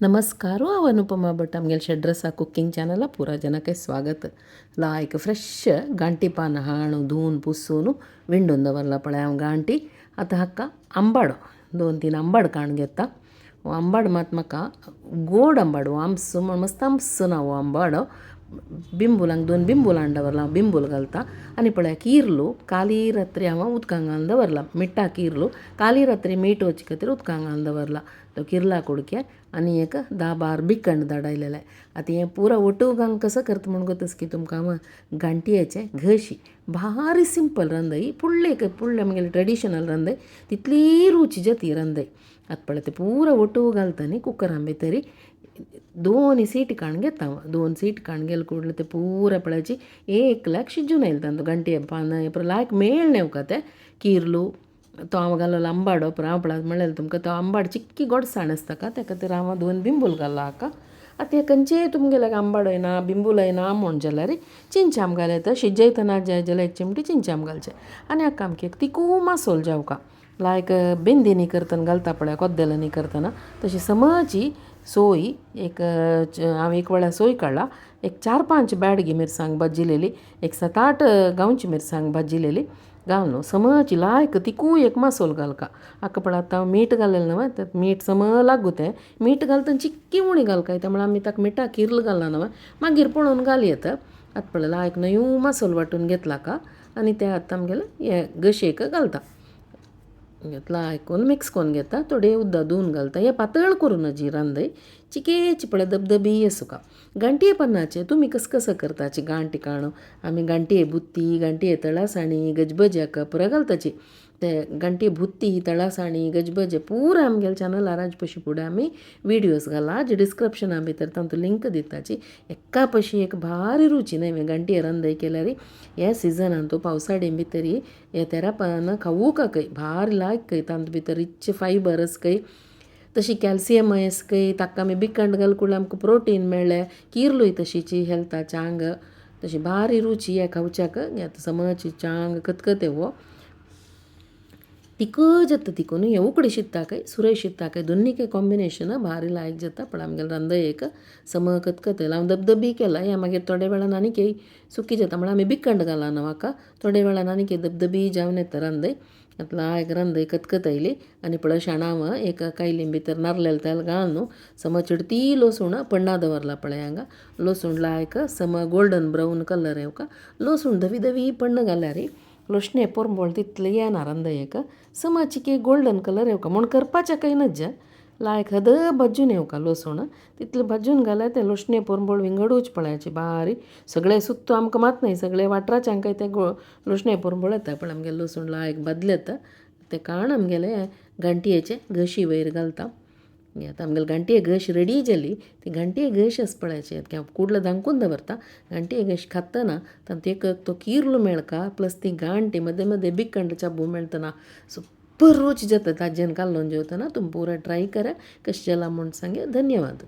नमस्कार, हांव अनुपमा भट. आमगेले शेड्रसा कुकिंग चॅनला पुरा जनके स्वागत. लायक फ्रेश गांटी पान हाणू धुवन पुसून विंडून दवरला पळय हांव गांटी. आतां हाका आंबाडो दोन तीन आंबाड काण घेता. हो आंबाड मात म्हाका गोड आंबाडो, आमसो म्हण मस्त आमसो ना हो आंबाडो. बिंबुलांक दोन बिंबूल हाडून दवरला हांव, बिंबूल घालता. आनी पळय किर्लू काली रात्री हांव उदकां घालून दवरला, मिठा किर्लू काली रात्री मीठ वचचे खातीर उदकां घालून दवरला तो किर्ला कुडके. आनी एक 10-12 बिकण धाडायलेले. आतां हें पुरो ओटू घालून कसो करता म्हूण गोतस की तुमकां हांव गांठयेचें घशी भारी सिंपल रांदय, पुडले पुडले आमगेले ट्रेडिशनल रांदय तितली रुची जाता रांदय. आतां पळय तें पुरो ओटू घालता न्ही कुकरान भितरी दोन सीट काडून घेता हांव. दोन सीट काडून गेले कुडले ते पुरा पळयाची एक लायक शिजून येयले तांतू गांठये पान पुरो लायक मेळ्ळे नेवका ते किर्लू. तो हांव घालोलो आंबाडो पुरो हांव पळय म्हणलें तुमकां तो आंबाड चिक्की गोडसाण आसता का, तेका खातीर हांव दोन बिंबूल घाला हाका. आतां हें खंयचेय तुमगेले आंबाडो येना बिंबूल येना म्हूण जाल्यार चिंचाम घाल येता. शिजयतना जाय जाल्यार एक चिमटी चिंचाम घालचें. आनी हाका आमकां एक तिकू मासोल जावका लायक बेंदिनी करतना घालता पळय कोद्देलांनी करतना तशी समची सोय एक हांव एक वेळा सोय काडला. एक 4-5 ब्याडगी मिरसांग भाजिलेली, एक 7-8 गांवची मिरसांग भाजिलेली घालून समची लायक तिकू एक मासोल घालका. हाका पळय आतां हांव मीठ घालेलें न्हू तें मीठ सम लागू तें मीठ घालतना चिक्की उणी घालकाय म्हळ्यार आमी ताका मिठा किर्ल घालना न्हू मागीर पळोवन घाल येता. आतां पळय लायक न्हय मासोल वांटून घेतला का आनी तें आतां आमगेलें हे घशेक घालता. लायक मिक्स करून घेता, थोडे उदक धुवन घालता. हें पातळ करून जी रांदय चिकेची पळय धबधबी आसूका. गांठये पन्नाचे तुमी कस कसं करताची गांठी काणू? आमी गांठये बुत्ती, गांठये तळासाणी, गजबज्याक पुरा घालताची. ते गांठये बुत्ती, तळासाणी, गजबजे पुरा आमगेले चॅनलार आज पशी फुडें आमी विडियोज घाला. जे डिस्क्रिप्शना भितर तांतू लिंक दिताची. एका पशी एक भारी रुची न्हय गांठये रांदय केल्यार ह्या सिजनान तो पावसाळे भितरी हे तेरा पानां खावूक खंय भारी लायक खंय. तांतू भितर रिच फायबर आस खंय, तशी कॅल्शियम आस खंय. ताका आमी बिकंड घाल कुडले आमकां प्रोटीन मेळ्ळें. किर्लूय तशीची हेल्था चांग तशी भारी रुची हे खावच्याक. आतां समची चांग खतखतें हो तिखट जाता तिकून हें उकडें शिताकय सुरय शिताकय दोन्नीकय कॉम्बिनेशन भारी लायक जाता. पण आमगेलें रांदय एक सम खतखतें हांव धबधबी केला. हें मागीर थोडे वेळान आनीक सुकी जाता म्हळ्यार आमी बिकंड घाला न्हू हाका थोडे वेळान आनीक धबधबी जावन येता रांदय. आतां लायक रांदय खतखतयली. आनी पळय शाणा हांव एक कायली भितर नारलेलें तेल घालून सम चिडती लसूण पण्णा दवरला पळय हांगा. लसूण लायक सम गोल्डन ब्रावन कलर येवका. लसूण धवी धवी पण्ण घाल्यार लोशणे पोरंबोळ तितलें येना रांदयेक, समाची गोल्डन कलर येवका म्हूण करपाचें कांय नज्जा. लायक हद भाजून येवका लसूण तितलें भाजून घाल्यार तें लोशणे पोरंबोळ विंगडूच पळयाची बारीक सगळें सुत्तो आमकां मात न्हय सगळे वाटराचे आमकां तें लोशणे पोरंबोळ येता. पण आमगेलें लसूण लायक भाजलें तें काण आमगेलें गांठयेचें घशी वयर घालता. आतां आमगेले गांठये घश रेडी जाली. ती गांठये घश आसा पळयाची कुडलो धांकून दवरता. गांठये घश खातना तातूंत एक तो किर्ल मेळका प्लस ती गांठी मदें मदें बिकंड चाबू मेळटना सुपर रूच जाता. ताजेन कालोवन जेवतना तुमी पुरा ट्राय करा कशें जालां म्हूण सांगे. धन्यवाद.